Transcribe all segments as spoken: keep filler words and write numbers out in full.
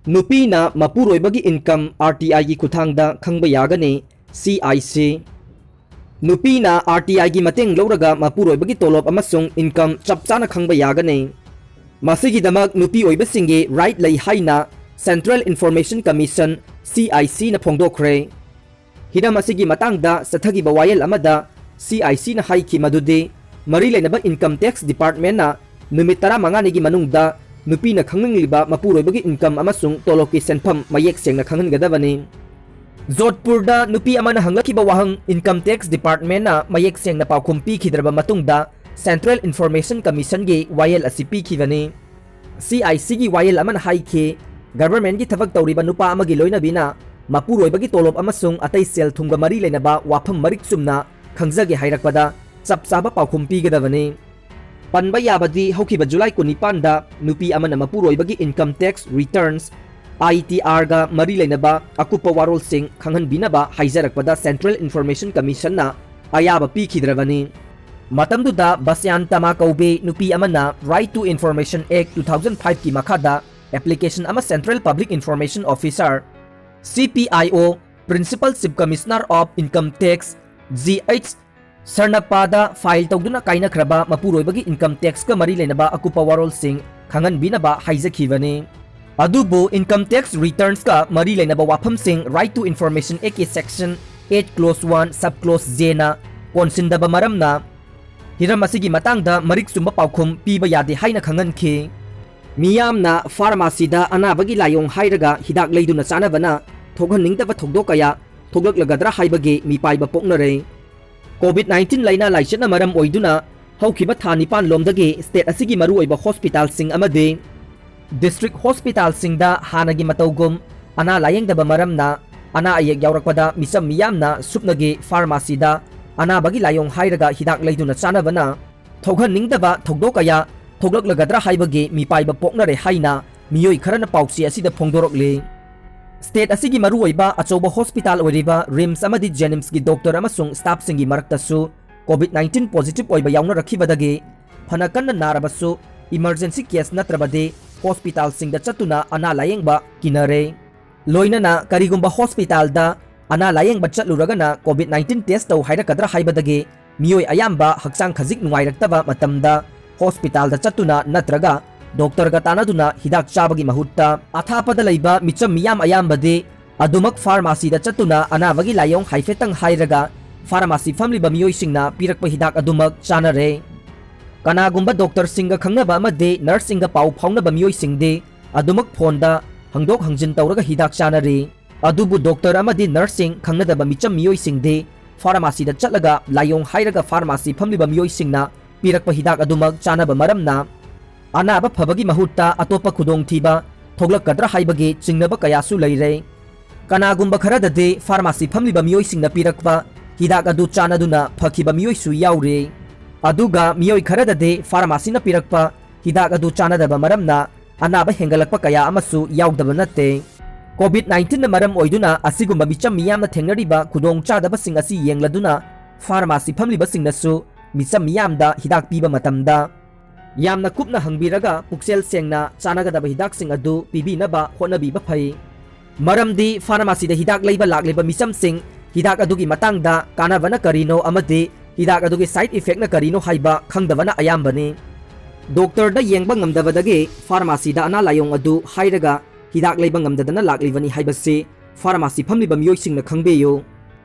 ꯅꯨꯄꯤꯅ ꯃꯄꯨꯔꯣꯏꯕꯒꯤ income R T I ꯒꯤ ꯈꯨꯠꯊꯥꯡꯗ ꯈꯪꯕ ꯌꯥꯒꯅꯤ꯫ C I C꯫ ꯅꯨꯄꯤꯅ R T I ꯒꯤ ꯃꯇꯦꯡ ꯂꯧꯔꯒ ꯃꯄꯨꯔꯣꯏꯕꯒꯤ ꯇꯣꯂꯣꯞ ꯑꯃꯁꯨꯡ income ꯆꯞ ꯆꯥꯅ ꯈꯪꯕ ꯌꯥꯒꯅꯤ꯫ ꯃꯁꯤꯒꯤꯗꯃꯛ ꯅꯨꯄꯤ ꯑꯣꯏꯕꯁꯤꯡꯒꯤ right ꯂꯩ ꯍꯥꯏꯅ Central Information Commission, C I C ꯅ ꯐꯣꯡꯗꯣꯛꯈ꯭ꯔꯦ꯫ ꯍꯤꯔꯝ ꯑꯁꯤꯒꯤ ꯃꯇꯥꯡꯗ ꯆꯠꯊꯈꯤꯕ ꯋꯥꯌꯦꯜ ꯑꯃꯗ C I C ꯅ ꯍꯥꯏꯈꯤ ꯃꯗꯨꯗꯤ, ꯃꯔꯤ ꯂꯩꯅꯕ Income Tax Department ꯅ ꯅꯨꯃꯤꯠ ꯇꯔꯥꯃꯉꯥꯅꯤꯒꯤ ꯃꯅꯨꯡꯗ ꯅꯨꯄꯤꯅ ꯈꯪꯅꯤꯡꯂꯤꯕ ꯃꯄꯨꯔꯣꯏꯕꯒꯤ income ꯑꯃꯁꯨꯡ ꯇꯣꯂꯣꯞꯀꯤ ꯁꯦꯟꯐꯝ ꯃꯌꯦꯛ ꯁꯦꯡꯅ ꯈꯪꯍꯟꯒꯗꯕꯅꯤ꯫ ꯖꯣꯙꯄꯨꯔꯗ ꯅꯨꯄꯤ ꯑꯃꯅ ꯍꯪꯂꯛꯈꯤꯕ ꯋꯥꯍꯪ Income Tax Department ꯅ ꯃꯌꯦꯛ ꯁꯦꯡꯅ ꯄꯥꯎꯈꯨꯝ ꯄꯤꯈꯤꯗ꯭ꯔꯕ ꯃꯇꯨꯡꯗ, Central Information Commission ꯒꯤ ꯋꯥꯌꯦꯜ ꯑꯁꯤ ꯄꯤꯈꯤꯕꯅꯤ꯫ C I C ꯒꯤ ꯋꯥꯌꯦꯜ ꯑꯃꯅ ꯍꯥꯏꯈꯤ, government ꯀꯤ ꯊꯕꯛ ꯇꯧꯔꯤꯕ ꯅꯨꯄꯥ ꯑꯃꯒꯤ ꯂꯣꯏꯅꯕꯤꯅ ꯃꯄꯨꯔꯣꯏꯕꯒꯤ ꯇꯣꯂꯣꯞ ꯑꯃꯁꯨꯡ ꯑꯇꯩ ꯁꯦꯜ ꯊꯨꯝꯒ ꯃꯔꯤ ꯂꯩꯅꯕ ꯋꯥꯐꯝ ꯃꯔꯤꯛ ꯆꯨꯝꯅ ꯈꯪꯖꯒꯦ ꯍꯥꯏꯔꯛꯄꯗ ꯆꯞ ꯆꯥꯕ ꯄꯥꯎꯈꯨꯝ ꯄꯤꯒꯗꯕꯅꯤ꯫ ꯄꯟꯕ ꯌꯥꯕꯗꯤ, ꯍꯧꯈꯤꯕ July ꯀꯨꯟꯅꯤꯄꯥꯟꯗ ꯅꯨꯄꯤ ꯑꯃꯅ ꯃꯄꯨꯔꯣꯏꯕꯒꯤ income tax returns, I T R ꯒ ꯃꯔꯤ ꯂꯩꯅꯕ ꯑꯀꯨꯞꯄ ꯋꯥꯔꯣꯜꯁꯤꯡ ꯈꯪꯍꯟꯕꯤꯅꯕ ꯍꯥꯏꯖꯔꯛꯄꯗ Central Information Commission ꯅ ꯑꯌꯥꯕ ꯄꯤꯈꯤꯗ꯭ꯔꯕꯅꯤ꯫ ꯃꯇꯝꯗꯨꯗ ꯕꯁ꯭ꯌꯥꯟꯇꯃꯥ ꯀꯧꯕꯤ ꯅꯨꯄꯤ ꯑꯃꯅ Right to Information Act two thousand five ꯀꯤ ꯃꯈꯥꯗ application ꯑꯃ Central Public Information Officer, C P I O, Principal Chief Commissioner of Income Tax, G H Sarnappa the file ꯇꯧꯗꯨꯅ ꯀꯥꯏꯅꯈ꯭ꯔꯕ ꯃꯄꯨꯔꯣꯏꯕꯒꯤ income tax ꯀ ꯃꯔꯤ ꯂꯩꯅꯕ ꯑꯀꯨꯞꯄ ꯋꯥꯔꯣꯜꯁꯤꯡ ꯈꯪꯍꯟꯕꯤꯅꯕ ꯍꯥꯏꯖꯈꯤꯕꯅꯤ꯫ ꯑꯗꯨꯕꯨ income tax returns ꯀ ꯃꯔꯤ ꯂꯩꯅꯕ ꯋꯥꯐꯝꯁꯤꯡ Right to Information Act ꯀꯤ section eight clause one sub clause J ꯅ ꯀꯣꯟꯁꯤꯟꯗꯕ ꯃꯔꯝꯅ ꯍꯤꯔꯝ ꯑꯁꯤꯒꯤ ꯃꯇꯥꯡꯗ ꯃꯔꯤꯛ ꯆꯨꯝꯕ ꯄꯥꯎꯈꯨꯝ ꯄꯤꯕ ꯌꯥꯗꯦ ꯍꯥꯏꯅ ꯈꯪꯍꯟꯈꯤ꯫ ꯃꯤꯌꯥꯝꯅ pharmacy ꯗ ꯑꯅꯥꯕꯒꯤ ꯂꯥꯏꯑꯣꯡ ꯍꯥꯏꯔꯒ ꯍꯤꯗꯥꯛ ꯂꯩꯗꯨꯅ ꯆꯥꯅꯕꯅ ꯊꯣꯛꯍꯟꯅꯤꯡꯗꯕ ꯊꯧꯗꯣꯛ ꯀꯌꯥ ꯊꯣꯛꯂꯛꯂꯒꯗ꯭ꯔꯥ ꯍꯥꯏꯕꯒꯤ ꯃꯤꯄꯥꯏꯕ ꯄꯣꯛꯅꯔꯦ꯫ COVID nineteen ꯂꯥꯏꯅꯥ ꯂꯥꯏꯆꯠꯅ ꯃꯔꯝ ꯑꯣꯏꯗꯨꯅ ꯍꯧꯈꯤꯕ ꯊꯥ ꯅꯤꯄꯥꯟ ꯂꯣꯝꯗꯒꯤ state ꯑꯁꯤꯒꯤ ꯃꯔꯨꯑꯣꯏꯕ hospital ꯁꯤꯡ ꯑꯃꯗꯤ district hospital ꯁꯤꯡꯗ ꯍꯥꯟꯅꯒꯤ ꯃꯇꯧꯒꯨꯝ ꯑꯅꯥ ꯂꯥꯌꯦꯡꯗꯕ ꯃꯔꯝꯅ ꯑꯅꯥ ꯑꯌꯦꯛ ꯌꯥꯎꯔꯛꯄꯗ ꯃꯤꯆꯝ ꯃꯤꯌꯥꯝꯅ ꯁꯨꯞꯅꯒꯤ pharmacy ꯗ ꯑꯅꯥꯕꯒꯤ ꯂꯥꯏꯑꯣꯡ ꯍꯥꯏꯔꯒ ꯍꯤꯗꯥꯛ ꯂꯩꯗꯨꯅ ꯆꯥꯅꯕꯅ ꯊꯣꯛꯍꯟꯅꯤꯡꯗꯕ ꯊꯧꯗꯣꯛ ꯀꯌꯥ ꯊꯣꯛꯂꯛꯂꯒꯗ꯭ꯔꯥ ꯍꯥꯏꯕꯒꯤ ꯃꯤꯄꯥꯏꯕ ꯄꯣꯛꯅꯔꯦ ꯍꯥꯏꯅ ꯃꯤꯑꯣꯏ ꯈꯔꯅ ꯄꯥꯎꯆꯦ ꯑꯁꯤꯗ ꯐꯣꯡꯗꯣꯔꯛꯂꯤ꯫ State ꯑꯁꯤꯒꯤ ꯃꯔꯨꯑꯣꯏꯕ ꯑꯆꯧꯕ hospital ꯑꯣꯏꯔꯤꯕ RIMS ꯑꯃꯗꯤ JNIMS ꯀꯤ doctor ꯑꯃꯁꯨꯡ staff ꯁꯤꯡꯒꯤ ꯃꯔꯛꯇꯁꯨ COVID nineteen positive ꯑꯣꯏꯕ ꯌꯥꯎꯅꯔꯛꯈꯤꯕꯗꯒꯤ ꯐꯅ ꯀꯟꯅ ꯅꯥꯔꯕꯁꯨ emergency case ꯅꯠꯇ꯭ꯔꯕꯗꯤ ꯍꯣꯁꯄꯤꯇꯥꯜꯁꯤꯡꯗ ꯆꯠꯇꯨꯅ ꯑꯅꯥ ꯂꯥꯌꯦꯡꯕ ꯀꯤꯅꯔꯦ꯫ ꯂꯣꯏꯅꯅ ꯀꯔꯤꯒꯨꯝꯕ ꯍꯣꯁꯄꯤꯇꯥꯜꯗ ꯑꯅꯥ ꯂꯥꯌꯦꯡꯕ ꯆꯠꯂꯨꯔꯒꯅ COVID nineteen test ꯇꯧ ꯍꯥꯏꯔꯛꯀꯗ꯭ꯔꯥ ꯍꯥꯏꯕꯗꯒꯤ ꯃꯤꯑꯣꯏ ꯑꯌꯥꯝꯕ ꯍꯛꯆꯥꯡ ꯈꯖꯤꯛ ꯅꯨꯡꯉꯥꯏꯔꯛꯇꯕ ꯃꯇꯝꯗ ꯍꯣꯁꯄꯤꯇꯥꯜꯗ ꯆꯠꯇꯨꯅ ꯅꯠꯇ꯭ꯔꯒ ꯗꯣꯛꯇꯔꯒ ꯇꯥꯟꯅꯗꯨꯅ ꯍꯤꯗꯥꯛ ꯆꯥꯕꯒꯤ ꯃꯍꯨꯠꯇ ꯑꯊꯥꯞꯄꯗ ꯂꯩꯕ ꯃꯤꯆꯝ ꯃꯤꯌꯥꯝ ꯑꯌꯥꯝꯕꯗꯤ ꯑꯗꯨꯃꯛ ꯐꯥꯔꯃꯥꯁꯤꯗ ꯆꯠꯇꯨꯅ ꯑꯅꯥꯕꯒꯤ ꯂꯥꯏꯑꯣꯡ ꯍꯥꯏꯐꯦꯠꯇꯪ ꯍꯥꯏꯔꯒ ꯐꯥꯔꯃꯥꯁꯤ ꯐꯝꯂꯤꯕ ꯃꯤꯑꯣꯏꯁꯤꯡꯅ ꯄꯤꯔꯛꯄ ꯍꯤꯗꯥꯛ ꯑꯗꯨꯃꯛ ꯆꯥꯅꯔꯦ꯫ ꯀꯅꯥꯒꯨꯝꯕ ꯗꯣꯛꯇꯔꯁꯤꯡꯒ ꯈꯪꯅꯕ ꯑꯃꯗꯤ ꯅꯔꯁꯁꯤꯡꯒ ꯄꯥꯎ ꯐꯥꯎꯅꯕ ꯃꯤꯑꯣꯏꯁꯤꯡꯗꯤ ꯑꯗꯨꯃꯛ ꯐꯣꯟꯗ ꯍꯪꯗꯣꯛ ꯍꯪꯖꯤꯟ ꯇꯧꯔꯒ ꯍꯤꯗꯥꯛ ꯆꯥꯅꯔꯤ꯫ ꯑꯗꯨꯕꯨ ꯗꯣꯛꯇꯔ ꯑꯃꯗꯤ ꯅꯔꯁꯁꯤꯡ ꯈꯪꯅꯗꯕ ꯃꯤꯆꯝ ꯃꯤꯑꯣꯏꯁꯤꯡꯗꯤ ꯐꯥꯔꯃꯥꯁꯤꯗ ꯆꯠꯂꯒ ꯂꯥꯏꯑꯣꯡ ꯍꯥꯏꯔꯒ ꯐꯥꯔꯃꯥꯁꯤ ꯐꯝꯂꯤꯕ ꯃꯤꯑꯣꯏꯁꯤꯡꯅ ꯄꯤꯔꯛꯄ ꯍꯤꯗꯥꯛ ꯑꯗꯨꯃꯛ ꯆꯥꯅꯕ ꯃꯔꯝꯅ ꯑꯅꯥꯕ ꯐꯕꯒꯤ ꯃꯍꯨꯠꯇ ꯑꯇꯣꯞꯄ ꯈꯨꯗꯣꯡꯊꯤꯕ ꯊꯣꯛꯂꯛꯀꯗ꯭ꯔꯥ ꯍꯥꯏꯕꯒꯤ ꯆꯤꯡꯅꯕ ꯀꯌꯥꯁꯨ ꯂꯩꯔꯦ꯫ ꯀꯅꯥꯒꯨꯝꯕ ꯈꯔꯗꯗꯤ ꯐꯥꯔꯃꯥꯁꯤ ꯐꯝꯂꯤꯕ ꯃꯤꯑꯣꯏꯁꯤꯡꯅ ꯄꯤꯔꯛꯄ ꯍꯤꯗꯥꯛ ꯑꯗꯨ ꯆꯥꯅꯗꯨꯅ ꯐꯈꯤꯕ ꯃꯤꯑꯣꯏꯁꯨ ꯌꯥꯎꯔꯤ꯫ ꯑꯗꯨꯒ ꯃꯤꯑꯣꯏ ꯈꯔꯗꯗꯤ ꯐꯥꯔꯃꯥꯁꯤꯅ ꯄꯤꯔꯛꯄ ꯍꯤꯗꯥꯛ ꯑꯗꯨ ꯆꯥꯅꯗꯕ ꯃꯔꯝꯅ ꯑꯅꯥꯕ ꯍꯦꯟꯒꯠꯂꯛꯄ ꯀꯌꯥ ꯑꯃꯁꯨ ꯌꯥꯎꯗꯕ ꯅꯠꯇꯦ꯫ COVID nineteen ꯅ ꯃꯔꯝ ꯑꯣꯏꯗꯨꯅ ꯑꯁꯤꯒꯨꯝꯕ ꯃꯤꯆꯝ ꯃꯤꯌꯥꯝꯅ ꯊꯦꯡꯅꯔꯤꯕ ꯈꯨꯗꯣꯡꯆꯥꯗꯕꯁꯤꯡ ꯑꯁꯤ ꯌꯦꯡꯂꯗꯨꯅ ꯐꯥꯔꯃꯥꯁꯤ ꯐꯝꯂꯤꯕꯁꯤꯡꯅꯁꯨ ꯃꯤꯆꯝ ꯃꯤꯌꯥꯝꯗ ꯍꯤꯗꯥꯛ ꯄꯤꯕ ꯃꯇꯝꯗ ꯌꯥꯝꯅ ꯀꯨꯞꯅ ꯍꯪꯕꯤꯔꯒ ꯄꯨꯛꯆꯦꯜ ꯁꯦꯡꯅ ꯆꯥꯅꯒꯗꯕ ꯍꯤꯗꯥꯛꯁꯤꯡ ꯑꯗꯨ ꯄꯤꯕꯤꯅꯕ ꯍꯣꯠꯅꯕꯤꯕ ꯐꯩ꯫ ꯃꯔꯝꯗꯤ ꯐꯥꯔꯃꯥꯁꯤꯗ ꯍꯤꯗꯥꯛ ꯂꯩꯕ ꯂꯥꯛꯂꯤꯕ ꯃꯤꯆꯝꯁꯤꯡ ꯍꯤꯗꯥꯛ ꯑꯗꯨꯒꯤ ꯃꯇꯥꯡꯗ ꯀꯥꯟꯅꯕꯅ ꯀꯔꯤꯅꯣ ꯑꯃꯗꯤ ꯍꯤꯗꯥꯛ ꯑꯗꯨꯒꯤ side effect ꯅ ꯀꯔꯤꯅꯣ ꯍꯥꯏꯕ ꯈꯪꯗꯕꯅ ꯑꯌꯥꯝꯕꯅꯤ꯫ ꯗꯣꯛꯇꯔꯗ ꯌꯦꯡꯕ ꯉꯝꯗꯕꯗꯒꯤ ꯐꯥꯔꯃꯥꯁꯤꯗ ꯑꯅꯥ ꯂꯥꯏꯑꯣꯡ ꯑꯗꯨ ꯍꯥꯏꯔꯒ ꯍꯤꯗꯥꯛ ꯂꯩꯕ ꯉꯝꯗꯗꯅ ꯂꯥꯛꯂꯤꯕꯅꯤ ꯍꯥꯏꯕꯁꯤ ꯐꯥꯔꯃꯥꯁꯤ ꯐꯝꯂꯤꯕ ꯃꯤꯑꯣꯏꯁꯤꯡꯅ ꯈꯪꯕꯤꯌꯨ꯫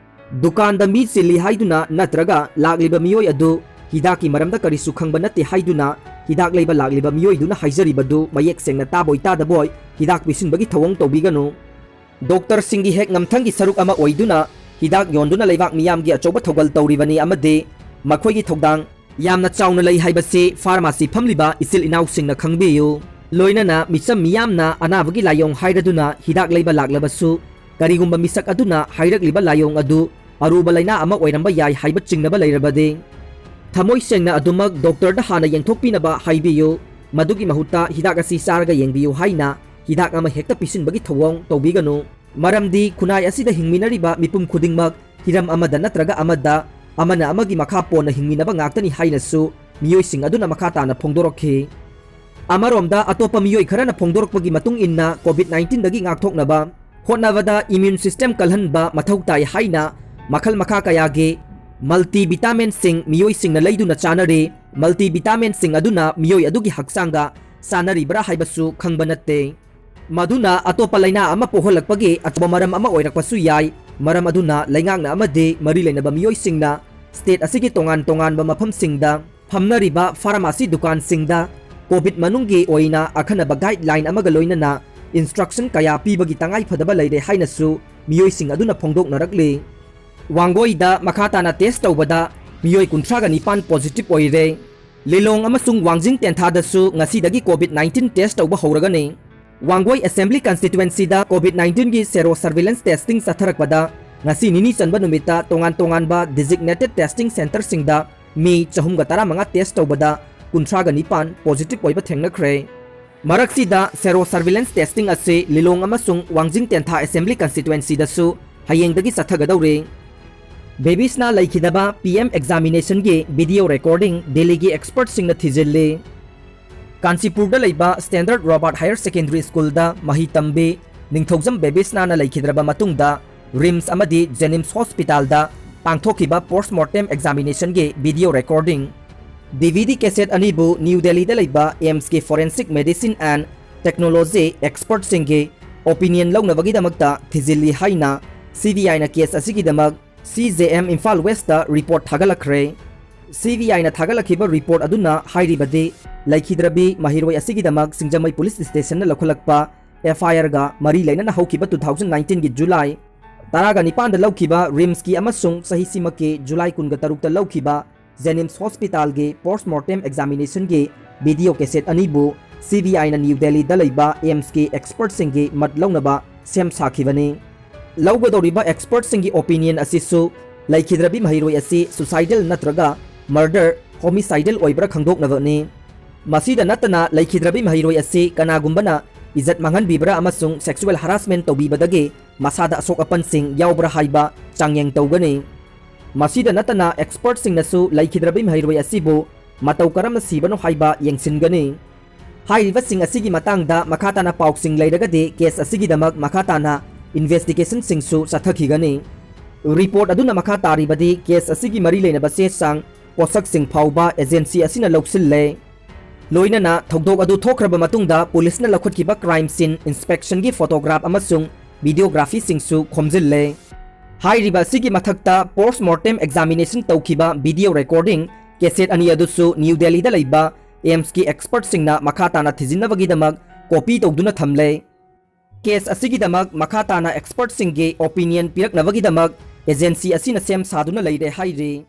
ꯗꯨꯀꯥꯟꯗ ꯃꯤ ꯆꯤꯜꯂꯤ ꯍꯥꯏꯗꯨꯅ ꯅꯠꯇ꯭ꯔꯒ ꯂꯥꯛꯂꯤꯕ ꯃꯤꯑꯣꯏ ꯑꯗꯨ ꯍꯤꯗꯥꯛꯀꯤ ꯃꯔꯝꯗ ꯀꯔꯤꯁꯨ ꯈꯪꯕ ꯅꯠꯇꯦ ꯍꯥꯏꯗꯨꯅ ꯍꯤꯗꯥꯛ ꯂꯩꯕ ꯂꯥꯛꯂꯤꯕ ꯃꯤꯑꯣꯏꯗꯨꯅ ꯍꯥꯏꯖꯔꯤꯕꯗꯨ ꯃꯌꯦꯛ ꯁꯦꯡꯅ ꯇꯥꯕꯣꯏ ꯇꯥꯗꯕꯣꯏ ꯍꯤꯗꯥꯛ ꯄꯤꯁꯤꯟꯕꯒꯤ ꯊꯧꯑꯣꯡ ꯇꯧꯕꯤꯒꯅꯨ꯫ ꯗꯣꯛꯇꯔꯁꯤꯡꯒꯤ ꯍꯦꯛ ꯉꯝꯊꯪꯒꯤ ꯁꯔꯨꯛ ꯑꯃ ꯑꯣꯏꯗꯨꯅ ꯍꯤꯗꯥꯛ ꯌꯣꯟꯗꯨꯅ ꯂꯩꯕꯥꯛ ꯃꯤꯌꯥꯝꯒꯤ ꯑꯆꯧꯕ ꯊꯧꯒꯜ ꯇꯧꯔꯤꯕꯅꯤ ꯑꯃꯗꯤ ꯃꯈꯣꯏꯒꯤ ꯊꯧꯗꯥꯡ ꯌꯥꯝꯅ ꯆꯥꯎꯅ ꯂꯩ ꯍꯥꯏꯕꯁꯤ ꯐꯥꯔꯃꯥꯁꯤ ꯐꯝꯂꯤꯕ ꯏꯆꯤꯜ ꯏꯅꯥꯎꯁꯤꯡꯅ ꯈꯪꯕꯤꯌꯨ꯫ ꯂꯣꯏꯅꯅ ꯃꯤꯆꯝ ꯃꯤꯌꯥꯝꯅ ꯑꯅꯥꯕꯒꯤ ꯂꯥꯏꯑꯣꯡ ꯍꯥꯏꯔꯗꯨꯅ ꯍꯤꯗꯥꯛ ꯂꯩꯕ ꯂꯥꯛꯂꯕꯁꯨ ꯀꯔꯤꯒꯨꯝꯕ ꯃꯤꯁꯛ ꯑꯗꯨꯅ ꯍꯥꯏꯔꯛꯂꯤꯕ ꯂꯥꯏꯑꯣꯡ ꯑꯗꯨ ꯑꯔꯨꯕ ꯂꯥꯏꯅꯥ ꯑꯃ ꯑꯣꯏꯔꯝꯕ ꯌꯥꯏ ꯍꯥꯏꯕ ꯆꯤꯡꯅꯕ ꯂꯩꯔꯕꯗꯤ ꯊꯃꯣꯏ ꯁꯦꯡꯅ ꯑꯗꯨꯃꯛ ꯗꯣꯛꯇꯔꯗ ꯍꯥꯟꯅ ꯌꯦꯡꯊꯣꯛꯄꯤꯅꯕ ꯍꯥꯏꯕꯤꯌꯨ꯫ ꯃꯗꯨꯒꯤ ꯃꯍꯨꯠꯇ ꯍꯤꯗꯥꯛ ꯑꯁꯤ ꯆꯥꯔꯒ ꯌꯦꯡꯕꯤꯌꯨ ꯍꯥꯏꯅ ꯍꯤꯗꯥꯛ ꯑꯃ ꯍꯦꯛꯇ ꯄꯤꯁꯤꯟꯕꯒꯤ ꯊꯧꯑꯣꯡ ꯇꯧꯕꯤꯒꯅꯨ꯫ ꯃꯔꯝꯗꯤ ꯈꯨꯟꯅꯥꯏ ꯑꯁꯤꯗ ꯍꯤꯡꯃꯤꯟꯅꯔꯤꯕ ꯃꯤꯄꯨꯝ ꯈꯨꯗꯤꯡꯃꯛ ꯍꯤꯔꯝ ꯑꯃꯗ ꯅꯠꯇ꯭ꯔꯒ ꯑꯃꯗ ꯑꯃꯅ ꯑꯃꯒꯤ ꯃꯈꯥ ꯄꯣꯟꯅ ꯍꯤꯡꯃꯤꯟꯅꯕ ꯉꯥꯛꯇꯅꯤ ꯍꯥꯏꯅꯁꯨ ꯃꯤꯑꯣꯏꯁꯤꯡ ꯑꯗꯨꯅ ꯃꯈꯥ ꯇꯥꯅ ꯐꯣꯡꯗꯣꯔꯛꯈꯤ꯫ ꯑꯃꯔꯣꯝꯗ, ꯑꯇꯣꯞꯄ ꯃꯤꯑꯣꯏ ꯈꯔꯅ ꯐꯣꯡꯗꯣꯔꯛꯄꯒꯤ ꯃꯇꯨꯡ ꯏꯟꯅ, COVID nineteenꯗꯒꯤ ꯉꯥꯛꯊꯣꯛꯅꯕ ꯍꯣꯠꯅꯕꯗ immune system ꯀꯜꯍꯟꯕ ꯃꯊꯧ ꯇꯥꯏ ꯍꯥꯏꯅ ꯃꯈꯜ ꯃꯈꯥ ꯀꯌꯥꯒꯤ multivitaminꯁꯤꯡ ꯃꯤꯑꯣꯏꯁꯤꯡꯅ ꯂꯩꯗꯨꯅ ꯆꯥꯅꯔꯤ꯫ Multivitaminꯁꯤꯡ ꯑꯗꯨꯅ ꯃꯤꯑꯣꯏ ꯑꯗꯨꯒꯤ ꯍꯛꯆꯥꯡꯒ ꯆꯥꯅꯔꯤꯕ꯭ꯔꯥ ꯍꯥꯏꯕꯁꯨ ꯈꯪꯕ ꯅꯠꯇꯦ꯫ ꯃꯗꯨꯅ ꯑꯇꯣꯞꯄ ꯂꯩꯅꯥ ꯑꯃ ꯄꯣꯛꯍꯜꯂꯛꯄꯒꯤ ꯑꯆꯧꯕ ꯃꯔꯝ ꯑꯃ ꯑꯣꯏꯔꯛꯄꯁꯨ ꯌꯥꯏ꯫ ꯃꯔꯝ ꯑꯗꯨꯅ ꯂꯩꯉꯥꯛꯅ ꯑꯃꯗꯤ ꯃꯔꯤ ꯂꯩꯅꯕ ꯃꯤꯑꯣꯏꯁꯤꯡꯅ state ꯑꯁꯤꯒꯤ ꯇꯣꯉꯥꯟ ꯇꯣꯉꯥꯟꯕ ꯃꯐꯝꯁꯤꯡꯗ ꯐꯝꯅꯔꯤꯕ pharmacy ꯗꯨꯀꯥꯟꯁꯤꯡꯗ COVID ꯃꯅꯨꯡꯒꯤ ꯑꯣꯏꯅ ꯑꯈꯟꯅꯕ guideline ꯑꯃꯒ ꯂꯣꯏꯅꯅ instruction ꯀꯌꯥ ꯄꯤꯕꯒꯤ ꯇꯉꯥꯏ ꯐꯗꯕ ꯂꯩꯔꯦ ꯍꯥꯏꯅꯁꯨ ꯃꯤꯑꯣꯏꯁꯤꯡ ꯑꯗꯨꯅ ꯐꯣꯡꯗꯣꯛꯅꯔꯛꯂꯤ꯫ ꯋꯥꯡꯒꯣꯏꯗ ꯃꯈꯥ ꯇꯥꯅ test ꯇꯧꯕꯗ ꯃꯤꯑꯣꯏ ꯀꯨꯟꯊ꯭ꯔꯥꯒ ꯅꯤꯄꯥꯟ positive ꯑꯣꯏꯔꯦ꯫ ꯂꯤꯂꯣꯡ ꯑꯃꯁꯨꯡ ꯋꯥꯡꯖꯤꯡ ꯇꯦꯟꯊꯥꯗꯁꯨ ꯉꯁꯤꯗꯒꯤ COVID nineteen test ꯇꯧꯕ ꯍꯧꯔꯒꯅꯤ꯫ Wangoi Assembly Constituencyꯗ COVID nineteenꯒꯤ sero surveillance testing ꯆꯠꯊꯔꯛꯄꯗ ꯉꯁꯤ ꯅꯤꯅꯤ ꯆꯟꯕ ꯅꯨꯃꯤꯠꯇ ꯇꯣꯉꯥꯟ ꯇꯣꯉꯥꯟꯕ designated testing centreꯁꯤꯡꯗ ꯃꯤ ꯆꯍꯨꯝꯒ ꯇꯔꯥꯃꯉꯥ test ꯇꯧꯕꯗ ꯀꯨꯟꯊ꯭ꯔꯥꯒ ꯅꯤꯄꯥꯟ positive ꯑꯣꯏꯕ ꯊꯦꯡꯅꯈ꯭ꯔꯦ꯫ ꯃꯔꯛꯁꯤꯗ sero surveillance testing ꯑꯁꯤ ꯂꯤꯂꯣꯡ ꯑꯃꯁꯨꯡ ꯋꯥꯡꯖꯤꯡ ꯇꯦꯟꯊꯥ Assembly Constituencyꯗꯁꯨ ꯍꯌꯦꯡꯗꯒꯤ ꯆꯠꯊꯒꯗꯧꯔꯤ꯫ ꯕꯦꯕꯤꯁꯅꯥ ꯂꯩꯈꯤꯗꯕ PM examinationꯒꯤ video recording ꯗꯤꯜꯂꯤꯒꯤ expertꯁꯤꯡꯅ ꯊꯤꯖꯤꯜꯂꯤ꯫ ꯀꯥꯟꯆꯤꯄꯨꯔꯗ ꯂꯩꯕ Standard Robert Higher Secondary Schoolꯗ ꯃꯍꯩ ꯇꯝꯕꯤ ꯅꯤꯡꯊꯧꯖꯝ ꯕꯦꯕꯤꯁꯅꯥꯅ ꯂꯩꯈꯤꯗ꯭ꯔꯕ ꯃꯇꯨꯡꯗ RIMS ꯑꯃꯗꯤ JNIMS hospitalꯗ ꯄꯥꯡꯊꯣꯛꯈꯤꯕ post mortem examinationꯒꯤ video recording, DVD cassette ꯑꯅꯤꯕꯨ New Delhiꯗ ꯂꯩꯕ AIIMSꯀꯤ Forensic Medicine and Technology expertꯁꯤꯡꯒꯤ opinion ꯂꯧꯅꯕꯒꯤꯗꯃꯛꯇ ꯊꯤꯖꯤꯜꯂꯤ ꯍꯥꯏꯅ CBIꯅ case ꯑꯁꯤꯒꯤꯗꯃꯛ CJM ꯏꯝꯐꯥꯜ Westꯇ report ꯊꯥꯒꯠꯂꯛꯈ꯭ꯔꯦ꯫ CBIꯅ ꯊꯥꯒꯠꯂꯛꯈꯤꯕ report ꯑꯗꯨꯅ ꯍꯥꯏꯔꯤꯕꯗꯤ, ꯂꯩꯈꯤꯗ꯭ꯔꯕꯤ ꯃꯍꯩꯔꯣꯏ ꯑꯁꯤꯒꯤꯗꯃꯛ ꯁꯤꯡꯖꯃꯩ Police Stationꯅ ꯂꯧꯈꯠꯂꯛꯄ FIRꯒ ꯃꯔꯤ ꯂꯩꯅꯅ ꯍꯧꯈꯤꯕ two thousand nineteenꯒꯤ July ꯇꯔꯥꯒ ꯅꯤꯄꯥꯟꯗ ꯂꯧꯈꯤꯕ RIMSꯀꯤ ꯑꯃꯁꯨꯡ ꯆꯍꯤꯁꯤꯃꯛꯀꯤ July ꯀꯨꯟꯒ ꯇꯔꯨꯛꯇ ꯂꯧꯈꯤꯕ JNIMS hospitalꯒꯤ post mortem examinationꯒꯤ video cassette ꯑꯅꯤꯕꯨ CBIꯅ New Delhiꯗ ꯂꯩꯕ AIIMSꯀꯤ expertꯁꯤꯡꯒꯤ ꯃꯠ ꯂꯧꯅꯕ ꯁꯦꯝ ꯁꯥꯈꯤꯕꯅꯤ꯫ ꯂꯧꯒꯗꯧꯔꯤꯕ expertꯁꯤꯡꯒꯤ opinion ꯑꯁꯤꯁꯨ ꯂꯩꯈꯤꯗ꯭ꯔꯕꯤ ꯃꯍꯩꯔꯣꯏ ꯑꯁꯤ suicidal ꯅꯠꯇ꯭ꯔꯒ murder, homicidal ꯑꯣꯏꯕ꯭ꯔꯥ ꯈꯪꯗꯣꯛꯅꯕꯅꯤ꯫ ꯃꯁꯤꯗ ꯅꯠꯇꯅ ꯂꯩꯈꯤꯗ꯭ꯔꯕꯤ ꯃꯍꯩꯔꯣꯏ ꯑꯁꯤ ꯀꯅꯥꯒꯨꯝꯕꯅ ꯏꯖꯠ ꯃꯥꯡꯍꯟꯕꯤꯕ꯭ꯔꯥ ꯑꯃꯁꯨꯡ sexual harassment ꯇꯧꯕꯤꯕꯗꯒꯤ ꯃꯁꯥꯗ ꯑꯁꯣꯛ ꯑꯄꯟꯁꯤꯡ ꯌꯥꯎꯕ꯭ꯔꯥ ꯍꯥꯏꯕ ꯆꯥꯡꯌꯦꯡ ꯇꯧꯒꯅꯤ꯫ ꯃꯁꯤꯗ ꯅꯠꯇꯅ expertꯁꯤꯡꯅꯁꯨ ꯂꯩꯈꯤꯗ꯭ꯔꯕꯤ ꯃꯍꯩꯔꯣꯏ ꯑꯁꯤꯕꯨ ꯃꯇꯧ ꯀꯔꯝꯅ ꯁꯤꯕꯅꯣ ꯍꯥꯏꯕ ꯌꯦꯡꯁꯤꯟꯒꯅꯤ꯫ ꯍꯥꯏꯔꯤꯕꯁꯤꯡ ꯑꯁꯤꯒꯤ ꯃꯇꯥꯡꯗ ꯃꯈꯥ ꯇꯥꯅ ꯄꯥꯎꯁꯤꯡ ꯂꯩꯔꯒꯗꯤ ꯀꯦꯁ ꯑꯁꯤꯒꯤꯗꯃꯛ ꯃꯈꯥ ꯇꯥꯅ ꯏꯟꯚꯦꯁꯇꯤꯒꯦꯁꯟꯁꯤꯡꯁꯨ ꯆꯠꯊꯈꯤꯒꯅꯤ꯫ ꯔꯤꯄꯣꯔꯠ ꯑꯗꯨꯅ ꯃꯈꯥ ꯇꯥꯔꯤꯕꯗꯤ ꯀꯦꯁ ꯑꯁꯤꯒꯤ ꯃꯔꯤ ꯂꯩꯅꯕ ꯆꯦ ꯆꯥꯡ, ꯄꯣꯠꯁꯛꯁꯤꯡ ꯐꯥꯎꯕ ꯑꯦꯖꯦꯟꯁꯤ ꯑꯁꯤꯅ ꯂꯧꯁꯤꯜꯂꯦ꯫ ꯂꯣꯏꯅꯅ ꯊꯧꯗꯣꯛ ꯑꯗꯨ ꯊꯣꯛꯈ꯭ꯔꯕ ꯃꯇꯨꯡꯗ ꯄꯨꯂꯤꯁꯅ ꯂꯧꯈꯠꯈꯤꯕ ꯀ꯭ꯔꯥꯏꯝ ꯁꯤꯟ ꯏꯟꯁꯄꯦꯛꯁꯟꯒꯤ ꯐꯣꯇꯣꯒ꯭ꯔꯥꯐ ꯑꯃꯁꯨꯡ ꯚꯤꯗꯤꯑꯣꯒ꯭ꯔꯥꯐꯤꯁꯤꯡꯁꯨ ꯈꯣꯝꯖꯤꯜꯂꯦ꯫ ꯍꯥꯏꯔꯤꯕ ꯑꯁꯤꯒꯤ ꯃꯊꯛꯇ ꯄꯣꯁ ꯃꯣꯔꯇꯦꯝ ꯑꯦꯛꯖꯥꯃꯤꯅꯦꯁꯟ ꯇꯧꯈꯤꯕ ꯚꯤꯗꯤꯑꯣ ꯔꯦꯀꯣꯔꯗꯤꯡ ꯀꯦꯁꯦꯠ ꯑꯅꯤ ꯑꯗꯨꯁꯨ ꯅ꯭ꯌꯨ ꯗꯦꯜꯂꯤꯗ ꯂꯩꯕ ꯑꯦꯝꯁꯀꯤ ꯑꯦꯛꯁꯄꯔꯠꯁꯤꯡꯅ ꯃꯈꯥ ꯇꯥꯅ ꯊꯤꯖꯤꯟꯅꯕꯒꯤꯗꯃꯛ ꯀꯣꯄꯤ ꯇꯧꯗꯨꯅ ꯊꯝꯂꯦ꯫ ꯀꯦꯁ ꯑꯁꯤꯒꯤꯗꯃꯛ ꯃꯈꯥ ꯇꯥꯅ ꯑꯦꯛꯁꯄꯔꯠꯁꯤꯡꯒꯤ ꯑꯣꯄꯤꯅꯤꯌꯟ ꯄꯤꯔꯛꯅꯕꯒꯤꯗꯃꯛ ꯑꯦꯖꯦꯟꯁꯤ ꯑꯁꯤꯅ ꯁꯦꯝ ꯁꯥꯗꯨꯅ ꯂꯩꯔꯦ ꯍꯥꯏꯔꯤ꯫